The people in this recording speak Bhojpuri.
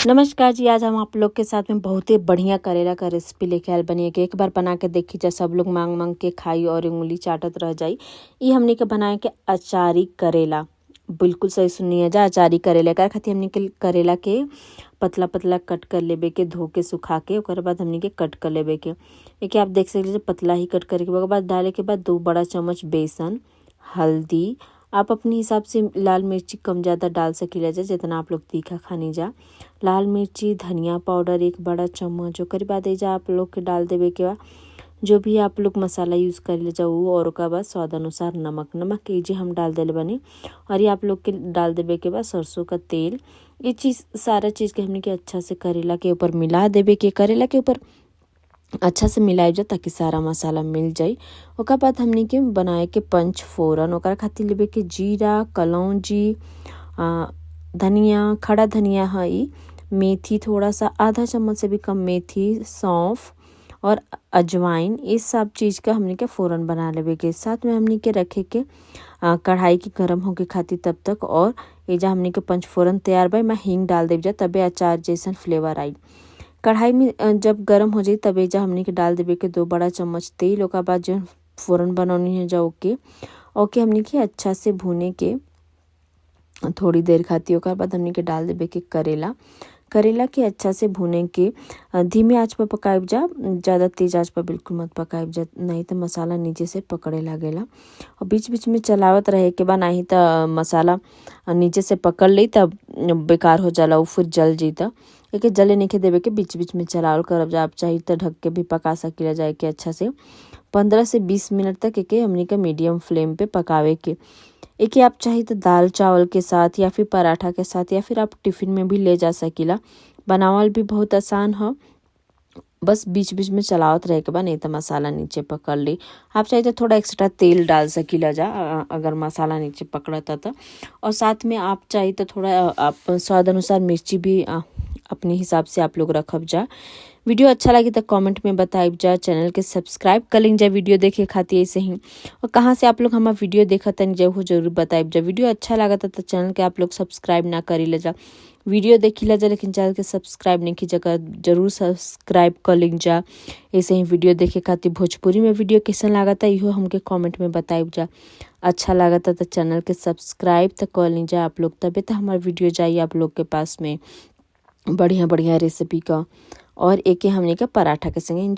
नमस्कार जी। आज हम आप लोग के साथ में बहुते बढ़िया करेला का रेसिपी लेके आयल बनी है। एक बार बना के देखी जा, सब लोग मांग मांग के खाई और उंगली चाटत रह जाई। ई हमनी के बनाए के अचारी करेला, बिल्कुल सही सुनिए जा, अचारी करेला। एकरा खातिर हमनी के करेला के पतला पतला कट कर लेबे के, धो के सुखा के ओकर बाद हमनी के कट कर लेबे के। एके आप देख सकली पतला ही कट करे के। ओकर बाद डाले के बाद 2 बड़ा चम्मच बेसन, हल्दी, आप अपने हिसाब से लाल मिर्ची कम ज़्यादा डाल सकीला जा, जितना आप लोग तीखा खानी जा। लाल मिर्ची, धनिया पाउडर 1 बड़ा चम्मच। ओकर बाद एजा आप लोग के डाल देवे के बा जो भी आप लोग मसाला यूज़ कर ले जाओ, और ओकर बाद स्वाद अनुसार नमक। नमक एजे हम डाल देले बनी। और ये आप लोग के डाल देवे के बाद सरसों का तेल। ये चीज़ सारा चीज़ के हमने के अच्छा से करेला के ऊपर मिला देवे के, करेला के ऊपर अच्छा से मिलाइब जा ताकि सारा मसाला मिल जाई। ओकर बाद हमनी के बनाए के पंच फोरन। ओकरा खातिर लेबे के जीरा, कलौंजी, धनिया, खड़ा धनिया है ई, मेथी थोड़ा सा, आधा चम्मच से भी कम मेथी, सौंफ और अजवाइन। ये सब चीज़ का हमनी के फोरन बना लेबे के। साथ में हमनी के रखे के कढ़ाई के गरम होके खातिर तब तक। और एजा हमनी के पंचफोरन तैयार बा, एमा हींग डाल देब जा तबे अचार जैसन फ्लेवर आई। कढ़ाई में जब गरम हो जाई तब एजा हमनी के डाल देबे के 2 बड़ा चम्मच तेल। ओकर बाद जो फोरन बनौनी है जा ओके ओके हमनी के अच्छा से भुने के थोड़ी देर खातिर। ओकर बाद हमनी के डाल देबे के करेला। करेला के अच्छा से भुने के धीमे आंच पर पकाइब जा, ज़्यादा तेज आंच पर बिल्कुल मत पकाइब जा, नहीं तो मसाला नीचे से पकड़े लागेला। और बीच बीच में चलावत रहे के बा, नहीं तो मसाला नीचे से पकड़ ली तब बेकार हो जाला, वो फिर जल जीता। एके जले नहीं देवे के, बीच बीच में चलावल करब जा। आप चाही तो ढक के भी पका सकीला जाए के अच्छा से। 15 से 20 मिनट तक एके हमनी के मीडियम फ्लेम पे पकावे के। एके आप चाहे तो दाल चावल के साथ या फिर पराठा के साथ या फिर आप टिफ़िन में भी ले जा सकीला। बनावल भी बहुत आसान है, बस बीच बीच में चलावत रहे के बा, नहीं तो मसाला नीचे पकड़ ली। आप चाहे तो थोड़ा एक्स्ट्रा तेल डाल सकीला जा अगर मसाला नीचे पकड़ता तो। और साथ में आप चाहे तो थोड़ा आप स्वाद अनुसार मिर्ची भी अपने हिसाब से आप लोग रखब जा। वीडियो अच्छा लगे तो कमेंट में बताइब जा। चैनल के सब्सक्राइब कर लें जा वीडियो देखे खातिर ऐसे ही। और कहाँ से आप लोग हमार वीडियो देखत तनी जा वो जरूर बताइब जा। वीडियो अच्छा लागता तो चैनल के आप लोग सब्सक्राइब ना करी ले जा, वीडियो देखी ला जा लेकिन चैनल के सब्सक्राइब नहीं की जगह जरूर सब्सक्राइब कर लें जा। ऐसे ही वीडियो देखे खातिर भोजपुरी में वीडियो कैसन लागता इहो हमके कमेंट में बताइब जा। अच्छा लागता तो चैनल के सब्सक्राइब तो कर लें जा आप लोग, तबे तो हमार वीडियो जाइए आप लोग के पास में बढ़िया बढ़िया रेसिपी का। और एके हमने के पराठा के संगे एंजॉय।